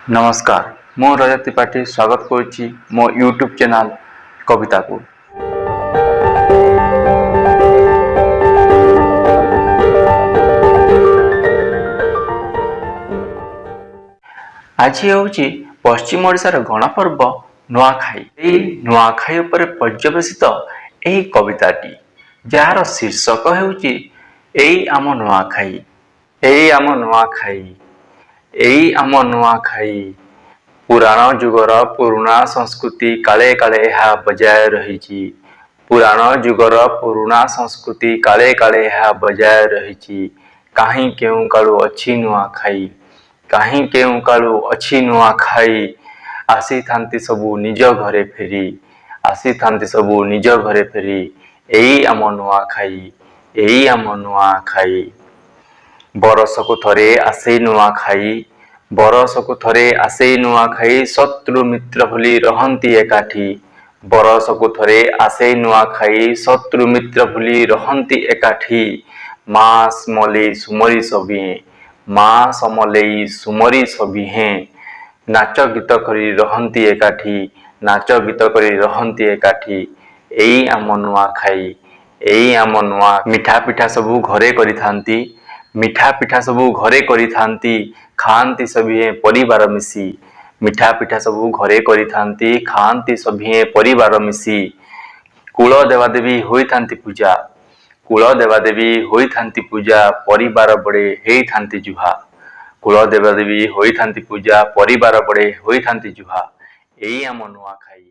ନମସ୍କାର, ମୁଁ ରଜତ ତ୍ରିପାଠୀ ସ୍ୱାଗତ କରୁଛି ମୋ ୟୁଟ୍ୟୁବ୍ ଚ୍ୟାନେଲ୍ କବିତାକୁ। ଆଜି ହେଉଛି ପଶ୍ଚିମ ଓଡ଼ିଶାର ଗଣପର୍ବ ନୂଆଖାଇ। ଏହି ନୂଆଖାଇ ଉପରେ ପର୍ଯ୍ୟବସିତ ଏହି କବିତାଟି, ଯାହାର ଶୀର୍ଷକ ହେଉଛି ଏଇ ଆମ ନୂଆଖାଇ। ଏଇ ଆମ ନୂଆଖାଇ, ଏଇ ଆମ ନୂଆଖାଇ, ପୁରାଣ ଯୁଗର ପୁରୁଣା ସଂସ୍କୃତି, କାଳେ କାଳେ ଏହା ବଜାୟ ରହିଛି। ପୁରାଣ ଯୁଗର ପୁରୁଣା ସଂସ୍କୃତି, କାଳେ କାଳେ ଏହା ବଜାୟ ରହିଛି। କାହିଁ କେଉଁ କାଳୁ ଅଛି ନୂଆଖାଇ, କାହିଁ କେଉଁ କାଳୁ ଅଛି ନୂଆଖାଇ। ଆସିଥାନ୍ତି ସବୁ ନିଜ ଘରେ ଫେରି, ଆସିଥାନ୍ତି ସବୁ ନିଜ ଘରେ ଫେରି। ଏଇ ଆମ ନୂଆଖାଇ, ଏଇ ଆମ ନୂଆଖାଇ। ବରଷକୁ ଥରେ ଆସେ ନୂଆଖାଇ, ବରଷକୁ ଥରେ ଆସେ ନୂଆଖାଇ, ଶତ୍ରୁ ମିତ୍ର ଭୁଲି ରହନ୍ତି ଏକାଠି। ବରଷକୁ ଥରେ ଆସେ ନୂଆଖାଇ, ଶତ୍ରୁ ମିତ୍ର ଭୁଲି ରହନ୍ତି ଏକାଠି। ମା ସମଲେଇ ସୁମରି ସଭିଏଁ, ମା ସମଲେଇ ସୁମରି ସଭିଏଁ, ନାଚ ଗୀତ କରି ରହନ୍ତି ଏକାଠି, ନାଚ ଗୀତ କରି ରହନ୍ତି ଏକାଠି। ଏଇ ଆମ ନୂଆଖାଇ, ଏଇ ଆମ ନୂଆ। ମିଠା ପିଠା ସବୁ ଘରେ କରିଥାନ୍ତି, ମିଠା ପିଠା ସବୁ ଘରେ କରିଥାନ୍ତି, ଖାଆନ୍ତି ସଭିଏଁ ପରିବାର ମିଶି। ମିଠା ପିଠା ସବୁ ଘରେ କରିଥାନ୍ତି, ଖାଆନ୍ତି ସଭିଏଁ ପରିବାର ମିଶି। କୁଳ ଦେବାଦେବୀ ହୋଇଥାନ୍ତି ପୂଜା, କୁଳ ଦେବାଦେବୀ ହୋଇଥାନ୍ତି ପୂଜା, ପରିବାର ବଡ଼େ ହେଇଥାନ୍ତି ଜୁହା। କୁଳ ଦେବାଦେବୀ ହୋଇଥାନ୍ତି ପୂଜା, ପରିବାର ବଡ଼େ ହୋଇଥାନ୍ତି ଜୁହା। ଏଇ ଆମ ନୂଆଖାଇ।